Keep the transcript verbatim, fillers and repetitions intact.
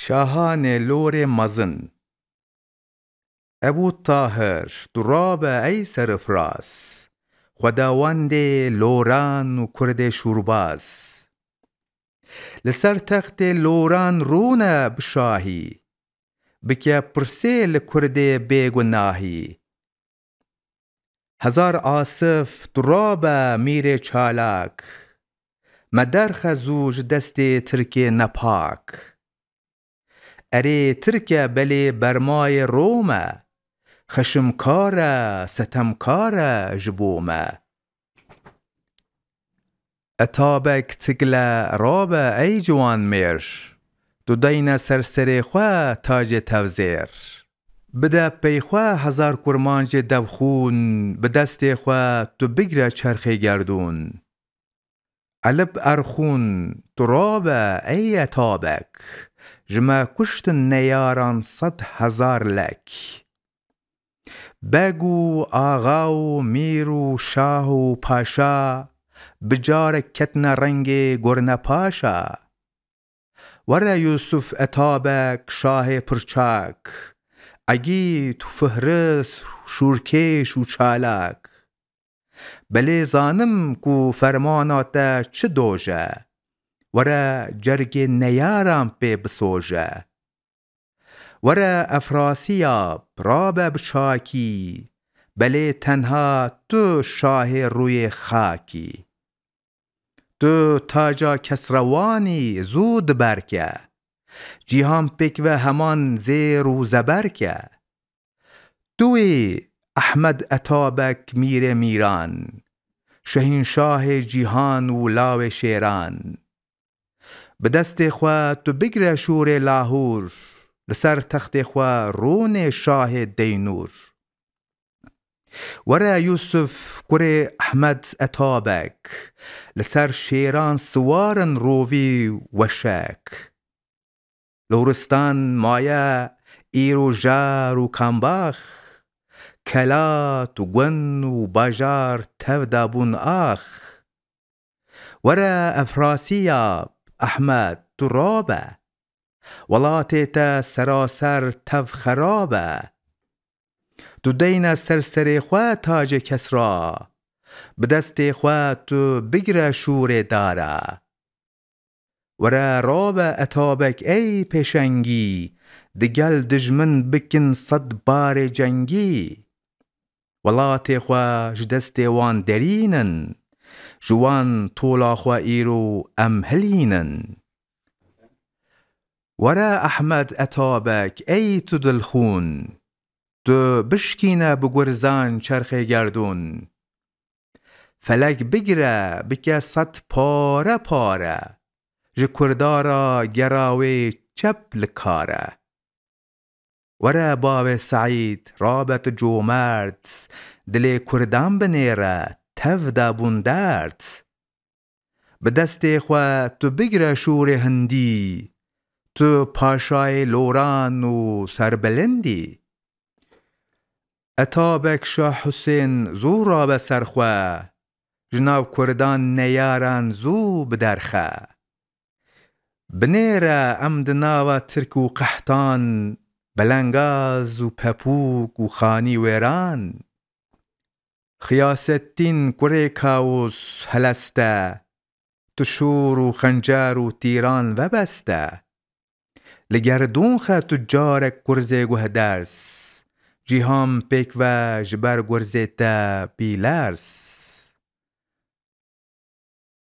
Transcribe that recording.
Kahanê lorê mezin. Ebû Tahir, tu rabe ey serifras, xwedawendê loran û kurdê şûrbaz. Li ser textê loran rûne bi şahî, bike pirsê li kurdê bêgunahî. Hezar Asif, tu rabe mîrê çalak, me derxe zû ji destê tirkê nepak. Erê tirke belê bermayê Rome, xeşimkar e, setemkar e ji bo me. Etabek tikle rabe ey ciwan mêr, tu deyne ser serê xwe tacê tevzêr. Bide pey xwe hezar kurmancê devxûn, bi destê xwe tu bigre çerxê gerdûn. Elib Erxûn, tu rabe ey Etabek, ji me kuştin neyaran sed hezar lek. Beg û axa û mîr û şah û paşa, bi carek ketine rengê gornepaşa. Were Yûsif Etabek şahê pirçak, egît û fihris, şûrkêş û çalak. Belê zanim ku fermana te çi doj e, were cergê neyaran pê bisoje. Were Efrasiyab, rabe bi çakî, belê tenha tu şahê rûyê xakî. Tu taca kesrewanî zû diberke, cîhan pêk ve heman zêr û zeberke. Tu wî Ehmed Etabek mîrê mîran, şehînşahê cîhan û lawê şêran. Bi destê xwe tu bigre şûrê Lahûr, li ser textê xwe rûnê şahê Deynûr. Were Yûsif kurê Ehmed Etabek, li ser şêran siwar in rovî weşek. Loristan maye îro jar û kambax, kelat û gund û bajar tev dabûn ax. Were Efrasiyab, Ehmed, tu rabe, welatê te seraser tev xerab e. Tu deyne ser serê xwe tacê Kesra, bi destê xwe tu bigre şûrê dara. Were rabe Etabek ey pêşengî, digel dijmin bikin sed barê cengî. Welatê xwe ji destê wan derînin, ji wan tola xwe îro em hilînin. Were Ehmed Etabek ey tu dilxûn, tu bişkîne bi gurzan çerxê gerdûn. Felek bigire, bike sed pare pare, ji Kurda re gera wê çep li kar e. Were bavê Seîd, rabe tu comerd, dilê Kurdan binêre, tev dabûn derd. Bi destê xwe tu bigire şûrê Hindî, tu paşayê loran û serbilindî. Etabek Şah Husên zû rabe ser xwe, ji nav Kurdan neyaran zû biderxe. Binêre em di nava Tirk û qehtan, belengaz û pepûk û xanî wêran. Xiyasettîn kurê Kawus heleste, tu şûr û xencer û tîran vebeste. Li gerdûn xe tu carek kurzê guhders, cîhan pêk ve ji ber gurzê te bîlers.